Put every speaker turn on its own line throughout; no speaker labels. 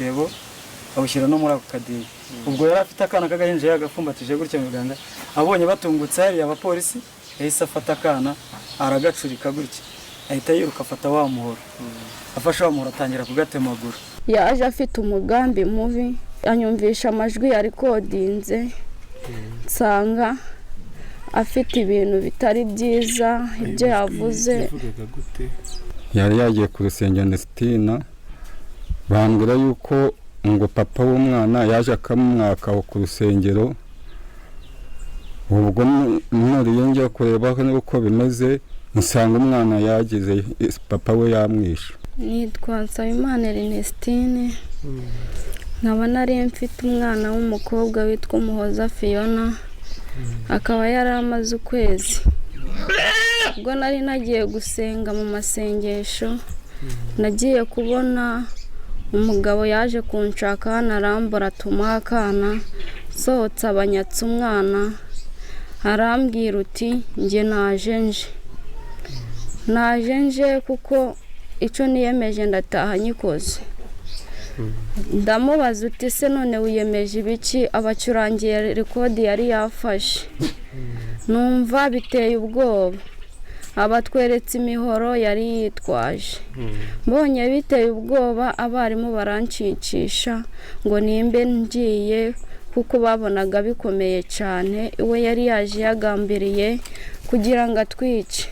Igitebo awushyira no muri ako kadiho. Ubwo yari afite akana k'agahinja yagafumbatije gutya mu biganza. Abonye batungutse hariya abapolisi, yahise afata akana aragacurika gutya, ahita yiruka afata wa muhoro. Afashe wa muhoro atangira kugatemagura.
Yaje afite umugambi mubi, anyumvisha amajwi yarikodinze, nsanga afite ibintu bitari byiza ibyo yavuze.
Yavugaga gute?
Yari yagiye ku rusengero Nestina, bambwira yuko ngo papa w'umwana yaje akamwaka aho ku rusengero. Ubwo nuriye njya kureba uko bimeze, nsanga umwana yagize papa we yamwishe.
Nitwa Nsabimana Ernestine, nkaba nari mfite umwana w'umukobwa witwa Umuhoza Fiona, akaba yari amaze ukwezi. Ubwo nari nagiye gusenga mu masengesho, nagiye kubona umugabo yaje kunshaka hano, arambura atuma akana nsohotse, abanyatse umwana, arambwira uti: "Njye naje nje, naje nje kuko icyo niyemeje ndataha nyikoze." Ndamubaza uti: "Se none wiyemeje ibiki?" Abacurangiye record yari yafashe, numva biteye ubwoba. Abatweretse imihoro yari yitwaje. Mbonye biteye ubwoba, abarimu baranshicisha ngo nimbe ngiye, kuko babonaga bikomeye cyane. Iwe yari yaje yagambiriye kugira ngo atwice.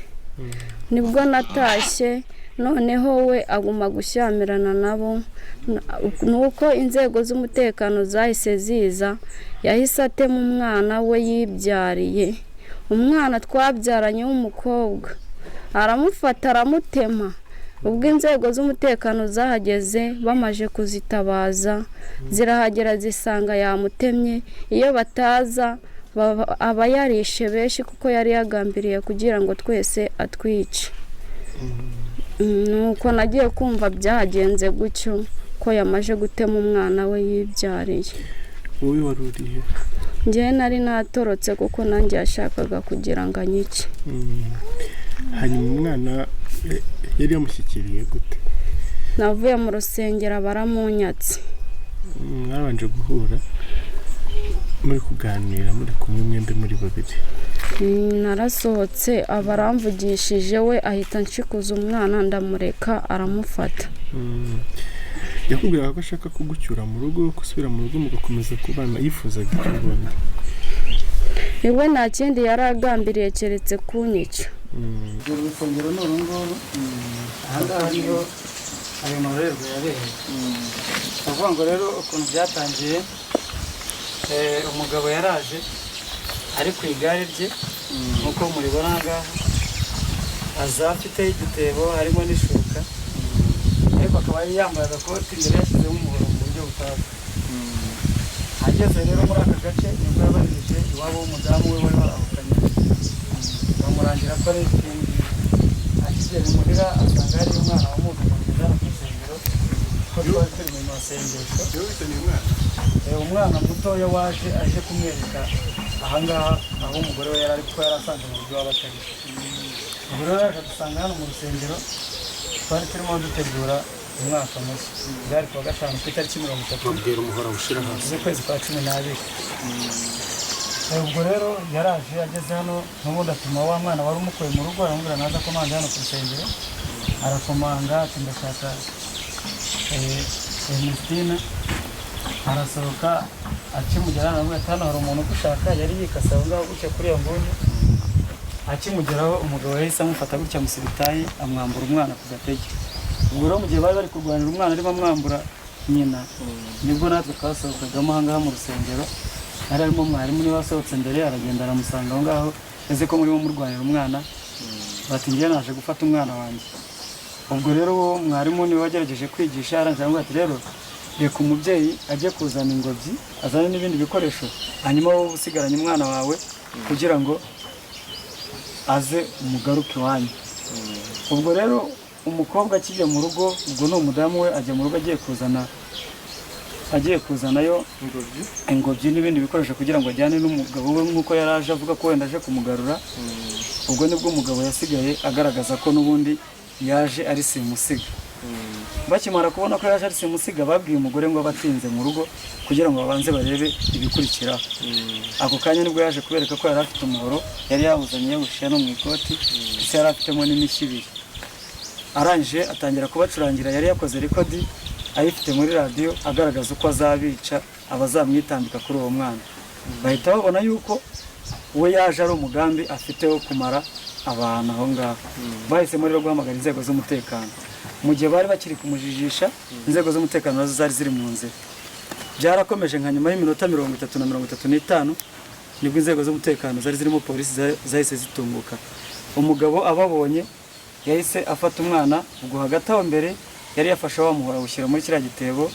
Nibwo natashye, noneho we aguma gushyamirana nabo. Nuko inzego z'umutekano zahise ziza, yahise atema umwana we yibyariye, umwana twabyaranye w'umukobwa, aramufata aramutema. Ubwo inzego z'umutekano zahageze, bamaze kuzitabaza zirahagera, zisanga yamutemye. Iyo bataza aba yarishe benshi, kuko yari yagambiriye kugira ngo twese atwice. Nuko nagiye kumva byagenze gutyo, ko yamaze gutema umwana we yibyariye.
Wowe wari urihe?
Njyewe nari natorotse, kuko nanjye yashakaga kugira ngo anyice.
Hanyuma umwana yari yamushyikiriye gute?
Navuye mu rusengero baramunyatse.
Mwabanje guhura muri kuganira, muri kumwe mwembi muri babiri?
Narasohotse, aba aramvugishije, we ahita anshikuza umwana, ndamureka aramufata.
Yakubwiraga ko ashaka kugucyura mu rugo, gusubira mu rugo mugakomeza kubana? Yifuzaga icyo ubundi?
Iwe nta kindi yari agambiriye keretse kunyica.
Uru rusengero ni uru nguru. Aha ngaha niho ayo marorerwa yabereye. Ni ukuvuga ngo rero ukuntu byatangiye, umugabo yaraje ari ku igare rye nk'uko muribona aha ngaha, aza afite igitebo harimo n'ishuka, ariko akaba yari yambaye agakoti, imbere yashyizemo umuhoro mu buryo butazwi. Ageze rero muri aka gace, nibwo yabaririje iwabo w'umudamu we wari warahukanye, bamurangira ko ari ikindi. Akigera imuhira asanga hari umwana wamuzanye hano ku rusengero, ko twari turi mu masengesho. Umwana mutoya waje aje kumwereka ahangaha aho umugore we yari ari, kuko yari asanze mu rugo iwabo atari. Ubwo rero yaje adusanga hano mu rusengero, twari turimo dutegura umwaka mushya. Byari kuwa gatanu ku itariki 30
Babwira umuhora ushyira hasi.
z'ukwezi kwa 12. Ubwo rero yaraje ageze hano n'ubundi atuma wa mwana wari umukuye mu rugo, aramubwira naza akomanga hano ku rusengero. Arakomanga ati: "Ndashaka Ernestine." Arasohoka, akimugera hano aramubwira ati: "Hano hari umuntu ugushaka." Yari yikase aho ngaho gutya kuri iyo nguni. Akimugeraho, umugabo yahise amufata gutya amusibitayi, amwambura umwana ku gatege. Ubwo rero mu gihe bari bari kurwanira umwana, arimo amwambura nyina, nibwo natwe twasohokagamo aha ngaha mu rusengero. Hari harimo mwarimu, niwe wasohotse mbere, aragenda aramusanga aho ngaho: "Ese ko murimo murwanira umwana?" Bati: "Njyewe naje gufata umwana wanjye." Ubwo rero uwo mwarimu niwe wagerageje kwigisha, arangije aramubwira ati: "Rero reka umubyeyi ajye kuzana ingobyi, azane n'ibindi bikoresho, hanyuma wowe usigaranye umwana wawe kugira ngo aze umugaruke iwanyu." Ubwo rero umukobwa akijya mu rugo, ubwo ni umudamu we, ajya mu rugo agiye kuzanayo ingobyi n'ibindi bikoresho kugira ngo ajyane n'umugabo we nk'uko yari aje avuga ko wenda aje kumugarura. Ubwo nibwo umugabo yasigaye agaragaza ko n'ubundi yaje ari simusiga. Bakimara kubona ko yaje ari simusiga, babwiye umugore ngo abe atinze mu rugo kugira ngo babanze barebe ibikurikiraho. Ako kanya nibwo yaje kubereka ko yari afite umuhoro, yari yawuzanye yawushyira no mu ikoti, ndetse yari afitemo n'imishyi ibiri. Arangije atangira kubacurangira, yari yakoze record ayifite muri radiyo, agaragaza uko azabica abazamwitambika kuri uwo mwana. Bahita babona yuko we yaje ari umugambi afite wo kumara abantu aho ngaho. Bahisemo rero guhamagara inzego z'umutekano. Mu gihe bari bakiri kumujijisha, inzego z'umutekano nazo zari ziri mu nzira. Byarakomeje, nka nyuma y'iminota 30 na 35 nibwo inzego z'umutekano zari zirimo polisi zahise zitunguka. Umugabo ababonye yahise afata umwana. Ubwo hagati aho mbere yari yafashe wa muhoro, awushyira muri kiriya gitebo,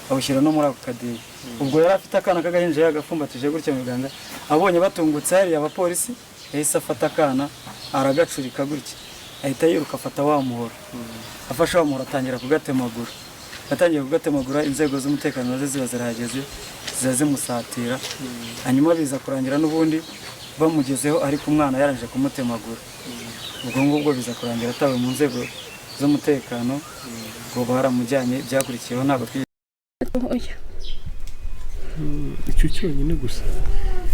awushyira no muri ako kadeyi. Ubwo yari afite akana k'agahinja yagafumbatije gutya mu biganza. Abonye batungutse hariya abapolisi, yahise afata akana aragacurika gutya, ahita yiruka afata wa muhoro. Afashe wa muhoro atangira kugatemagura. Atangiye kugatemagura, inzego z'umutekano nazo ziba zirahageze, ziza zimusatira. Hanyuma biza kurangira n'ubundi bamugezeho, ariko umwana yarangije kumutemagura. Ubwo ngubwo biza kurangira atawe mu nzego z'umutekano, ngo baramujyanye. Byakurikiyeho ntabwo twigeze
Oya.
Icyo cyonyine gusa?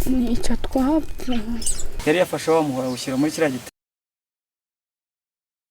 Ni icyo twapfuye.
Yari yafashe wa muhoro awushyira muri kiriya gitebo.